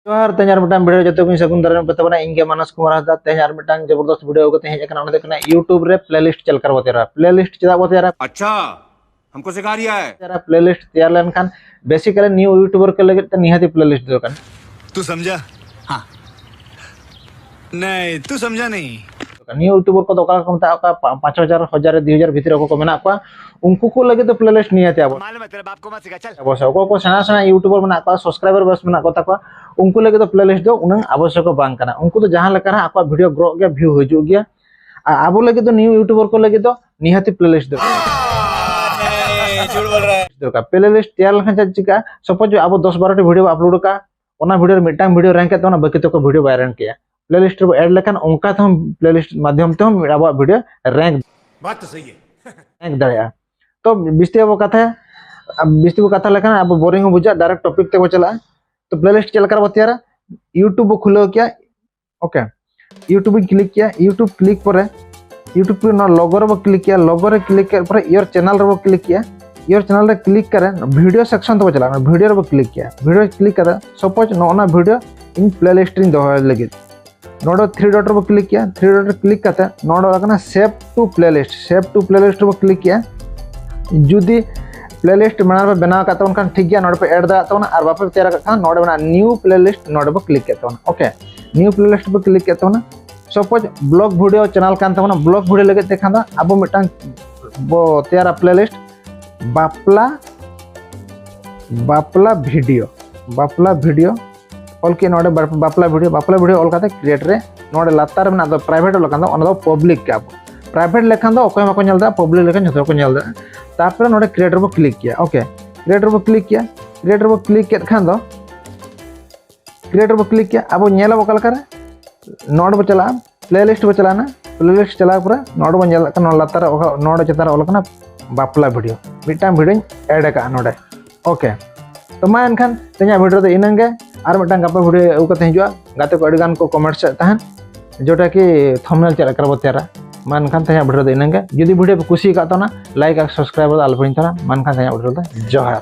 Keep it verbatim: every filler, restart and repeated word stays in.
ᱟᱨ ᱛᱮᱦᱮᱧ ᱟᱨ ᱢᱤᱫᱴᱟᱝ video ᱡᱚᱛᱚ ᱠᱚᱧ ᱥᱟᱹᱜᱩᱱ ᱫᱟᱨᱟᱢ ᱯᱮ ᱛᱟᱵᱚᱱᱟ᱾ ᱤᱧ ᱜᱮ ᱢᱟᱱᱚᱥ ᱠᱩᱢᱟᱨ ᱦᱟᱸᱥᱫᱟ᱾ ᱛᱮᱦᱮᱧ ᱟᱨ ᱢᱤᱫᱴᱟᱝ ᱡᱚᱵᱚᱨᱫᱚᱥᱛ video ᱟᱹᱜᱩ ᱠᱟᱛᱮ ᱦᱮᱡ ᱟᱠᱟᱱᱟ᱾ ᱚᱱᱟ ᱫᱚ ᱦᱩᱭᱩᱜ ᱠᱟᱱᱟ YouTube ᱨᱮ playlist ᱪᱮᱫ ᱞᱮᱠᱟ ᱨᱮᱵᱚ ᱛᱮᱭᱟᱨᱟ᱾ Playlist ᱪᱮᱫᱟᱜ ᱵᱚ ᱛᱮᱭᱟᱨᱟ? अच्छा, हमको सिखा रिया है। ᱛᱮᱭᱟᱨᱟ, playlist ᱛᱮᱭᱟᱨ ᱞᱮᱱᱠᱷᱟᱱ basically new YouTuber ᱠᱚ ᱞᱟᱹᱜᱤᱫ ᱛᱮ ᱱᱤᱦᱟᱹᱛᱤ playlist ᱫᱚᱨᱠᱟᱨ᱾ तू समझा? हाँ। नहीं, तू समझा नहीं। New YouTuber ᱠᱚᱫᱚ ᱚᱠᱟ ᱠᱚ ᱢᱮᱛᱟᱜ ᱠᱚᱣᱟ, ᱯᱟ-, ᱯᱟᱸᱪ ᱦᱟᱡᱟᱨ, ᱦᱟᱡᱟᱨ, ᱫᱩ ᱦᱟᱡᱟᱨ ᱵᱷᱤᱛᱤᱨ ᱚᱠᱚᱭ ᱠᱚ ᱢᱮᱱᱟᱜ ᱠᱚᱣᱟ, ᱩᱱᱠᱩ ᱠᱚ ᱞᱟᱹᱜᱤᱫ ᱫᱚ playlist ᱱᱤᱦᱟᱹᱛᱤ ᱟᱵᱚ᱾ मालूम है, तेरे बाप को मत सिखा, चल। ᱚᱵᱚᱥᱥᱳᱭ, ᱚᱠᱚᱭ ᱠᱚ ᱥᱮᱬᱟ ᱥᱮᱬᱟ YouTuber ᱢᱮᱱᱟᱜ ᱠᱚᱣᱟ, subscriber ᱵᱮᱥ ᱢᱮᱱᱟᱜ ᱠᱚ ᱛᱟᱠᱚᱣᱟ, ᱩᱱᱠᱩ ᱞᱟᱹᱜᱤᱫ ᱫᱚ playlist ᱫᱚ ᱩᱱᱟᱹᱝ ᱟᱵᱚᱥᱥᱚᱠ ᱵᱟᱝ ᱠᱟᱱᱟ᱾ ᱩᱱᱠᱩ ᱫᱚ ᱡᱟᱦᱟᱸ ᱞᱮᱠᱟ ᱨᱮᱦᱚᱸ ᱟᱠᱚᱣᱟᱜ video grow ᱜᱮᱭᱟ, view ᱦᱤᱡᱩᱜ ᱜᱮᱭᱟ᱾ ᱟᱨ ᱟᱵᱚ ᱞᱟᱹᱜᱤᱫ ᱫᱚ new YouTuber ᱠᱚ ᱞᱟᱹᱜᱤᱫ ᱫᱚ ᱱᱤᱦᱟᱹᱛᱤ playlist ᱫᱚ᱾ ᱫᱚᱨᱠᱟᱨ᱾ Playlist ᱛᱮᱭᱟᱨ ᱞᱮᱠᱷᱟᱱ ᱪᱮᱫ ᱪᱤᱠᱟᱹᱜᱼᱟ? Suppose ᱟᱵᱚ ᱫᱚᱥ ᱵᱟᱨᱚ ᱴᱤ video ᱵᱚ upload ᱠᱟᱜᱼᱟ, ᱚᱱᱟ video ᱨᱮ ᱢᱤᱫᱴᱟᱝ video rank ᱠᱮᱫ ᱛᱟᱵᱚᱱᱟ, ᱵᱟᱹᱠᱤ ᱛᱚᱠᱚ video ᱵᱟᱭ rank ᱠᱮᱜᱼᱟ᱾ Playlist ᱨᱮᱵᱚ add ᱞᱮᱠᱷᱟᱱ ᱚᱱᱠᱟ ᱛᱮᱦᱚᱸ playlist ᱢᱟᱫᱽᱫᱷᱚᱢ ᱛᱮᱦᱚᱸ ᱟᱵᱚᱣᱟᱜ video rank, बात तो सही है। Rank ᱫᱟᱲᱮᱭᱟᱜᱼᱟ᱾ ᱛᱚ ᱵᱤᱥᱛᱤ ᱟᱵᱚ ᱠᱟᱛᱷᱟ, ᱵᱤᱥᱛᱤ ᱵᱚ ᱠᱟᱛᱷᱟ ᱞᱮᱠᱷᱟᱱ ᱟᱵᱚ boring ᱦᱚᱸ ᱵᱩᱡᱷᱟᱹᱜᱼᱟ, direct topic ᱛᱮᱵᱚ ᱪᱟᱞᱟᱜᱼᱟ᱾ ᱛᱚ playlist ᱪᱮᱫ ᱞᱮᱠᱟ ᱨᱮᱵᱚ ᱛᱮᱭᱟᱨᱟ? YouTube ᱵᱚ ᱠᱷᱩᱞᱟᱹᱣ ᱠᱮᱜᱼᱟ, okay, YouTube ᱤᱧ click ᱠᱮᱜᱼᱟ᱾ YouTube click ᱯᱚᱨᱮ YouTube ᱯᱚᱨᱮ ᱱᱚᱣᱟ logo ᱨᱮᱵᱚ click ᱠᱮᱜᱼᱟ᱾ Logo ᱨᱮ click ᱠᱮᱫ ᱯᱚᱨᱮ your channel ᱨᱮᱵᱚ click ᱠᱮᱜᱼᱟ᱾ Your channel ᱨᱮ click ᱠᱟᱛᱮ video section ᱛᱮᱵᱚ ᱪᱟᱞᱟᱜᱼᱟ᱾ Video ᱨᱮᱵᱚ click ᱠᱮᱜᱼᱟ᱾ Video ᱨᱮ click ᱠᱟᱛᱮ suppose ᱱᱚᱜᱼᱚ ᱱᱟ video ᱤᱧ playlist ᱨᱤᱧ ᱫᱚᱦᱚᱭ ᱞᱟᱹᱜᱤᱫ, ᱱᱚᱰᱮ three dot ᱨᱮᱵᱚ click ᱠᱮᱜᱼᱟ᱾ Three dot ᱨᱮ click ᱠᱟᱛᱮ ᱱᱚᱰᱮ ᱚᱞ ᱠᱟᱱᱟ save to playlist᱾ Save to playlist ᱨᱮᱵᱚ click ᱠᱮᱜᱼᱟ᱾ ᱡᱩᱫᱤ playlist ᱢᱟᱲᱟᱝ ᱨᱮᱯᱮ ᱵᱮᱱᱟᱣ ᱟᱠᱟᱫ ᱛᱟᱵᱚᱱ ᱠᱷᱟᱱ ᱴᱷᱤᱠ ᱜᱮᱭᱟ, ᱱᱚᱰᱮ ᱯᱮ add ᱫᱟᱲᱮᱭᱟᱜ ᱛᱟᱵᱚᱱᱟ᱾ ᱟᱨ ᱵᱟᱯᱮ ᱛᱮᱭᱟᱨ ᱟᱠᱟᱫ ᱠᱷᱟᱱ ᱱᱚᱰᱮ ᱢᱮᱱᱟᱜᱼᱟ new playlist, ᱱᱚᱰᱮ ᱵᱚ click ᱠᱮᱫ ᱛᱟᱵᱚᱱᱟ᱾ Okay, new playlist ᱵᱚ click ᱠᱮᱫ ᱛᱟᱵᱚᱱᱟ᱾ Suppose vlog video channel ᱠᱟᱱ ᱛᱟᱵᱚᱱᱟ, vlog video ᱞᱟᱹᱜᱤᱫ ᱛᱮ ᱠᱷᱟᱱ ᱫᱚ ᱟᱵᱚ ᱢᱤᱫᱴᱟᱝ ᱵᱚ ᱛᱮᱭᱟᱨᱟ playlist ᱵᱟᱯᱞᱟ, ᱵᱟᱯᱞᱟ video, ᱵᱟᱯᱞᱟ video ᱚᱞ ᱠᱮᱫ ᱱᱚᱰᱮ ᱵᱟᱯ-, ᱵᱟᱯᱞᱟ video, ᱵᱟᱯᱞᱟ video ᱚᱞ ᱠᱟᱛᱮ create ᱨᱮ ᱱᱚᱰᱮ ᱞᱟᱛᱟᱨ ᱨᱮ ᱢᱮᱱᱟᱜ ᱫᱚ private ᱚᱞ ᱟᱠᱟᱱ ᱫᱚ, ᱚᱱᱟ ᱫᱚ public ᱠᱟᱜᱼᱟ ᱵᱚ᱾ Private ᱞᱮᱠᱷᱟᱱ ᱫᱚ ᱚᱠᱚᱭ ᱦᱚᱸ ᱵᱟᱠᱚ ᱧᱮᱞ ᱫᱟᱲᱮᱭᱟᱜᱼᱟ, public ᱞᱮᱠᱷᱟᱱ ᱡᱚᱛᱚ ᱦᱚᱲ ᱠᱚ ᱧᱮᱞ ᱫᱟᱲᱮᱭᱟᱜᱼᱟ᱾ ᱛᱟᱨᱯᱚᱨᱮ ᱱᱚᱰᱮ create ᱨᱮᱵᱚ click ᱠᱮᱜᱼᱟ᱾ Okay, create ᱨᱮᱵᱚ click ᱠᱮᱜᱼᱟ᱾ Create ᱨᱮᱵᱚ click ᱠᱮᱫ ᱠᱷᱟᱱ ᱫᱚ, create ᱨᱮᱵᱚ click ᱠᱮᱜᱼᱟ᱾ ᱟᱵᱚ ᱧᱮᱞ ᱟᱵᱚ ᱚᱠᱟ ᱞᱮᱠᱟ ᱨᱮ, ᱱᱚᱰᱮ ᱵᱚ ᱪᱟᱞᱟᱜᱼᱟ, playlist ᱵᱚ ᱪᱟᱞᱟᱣᱱᱟ᱾ Playlist ᱪᱟᱞᱟᱣ ᱯᱚᱨᱮ ᱱᱚᱰᱮ ᱵᱚ ᱧᱮᱞ ᱫᱟᱲᱮᱭᱟᱜ ᱠᱟᱱᱟ, ᱱᱚᱣᱟ ᱞᱟᱛᱟᱨ ᱨᱮ ᱚᱠᱟ, ᱱᱚᱰᱮ ᱪᱮᱛᱟᱱ ᱨᱮ ᱚᱞ ᱟᱠᱟᱱᱟ ᱵᱟᱯᱞᱟ video, ᱢᱤᱫᱴᱟᱝ videoᱧ add ᱟᱠᱟᱫᱼᱟ ᱱᱚᱰᱮ᱾ Okay, ᱛᱚ ᱢᱟ ᱮᱱᱠᱷᱟᱱ ᱛᱮᱦᱮᱧᱟᱜ video ᱫᱚ ᱤᱱᱟᱹᱝ ᱜᱮ᱾ ᱟᱨ ᱢᱤᱫᱴᱟᱝ ᱜᱟᱯᱟ video ᱟᱹᱜᱩ ᱠᱟᱛᱮ ᱦᱤᱡᱩᱜᱼᱟ᱾ ᱜᱟᱛᱮ ᱠᱚ ᱟᱹᱰᱤ ᱜᱟᱱ ᱠᱚ comment ᱮᱫ ᱛᱟᱦᱮᱸᱫ, ᱡᱮᱴᱟ ᱠᱤ thumbnail ᱪᱮᱫ ᱞᱮᱠᱟ ᱨᱮᱵᱚ ᱛᱮᱭᱟᱨᱟ᱾ ᱢᱟ ᱮᱱᱠᱷᱟᱱ ᱛᱮᱦᱮᱧᱟᱜ video ᱫᱚ ᱤᱱᱟᱹᱝ ᱜᱮ᱾ ᱡᱩᱫᱤ video ᱯᱮ ᱠᱩᱥᱤ ᱟᱠᱟᱫ ᱛᱟᱵᱚᱱᱟ, like ᱟᱨ subscribe ᱫᱚ ᱟᱞᱚᱯᱮ ᱦᱤᱲᱤᱧ ᱛᱟᱵᱚᱱᱟ᱾ ᱢᱟ ᱮᱱᱠᱷᱟᱱ ᱛᱮᱦᱮᱧᱟᱜ video ᱫᱚ ᱡᱚᱦᱟᱨ᱾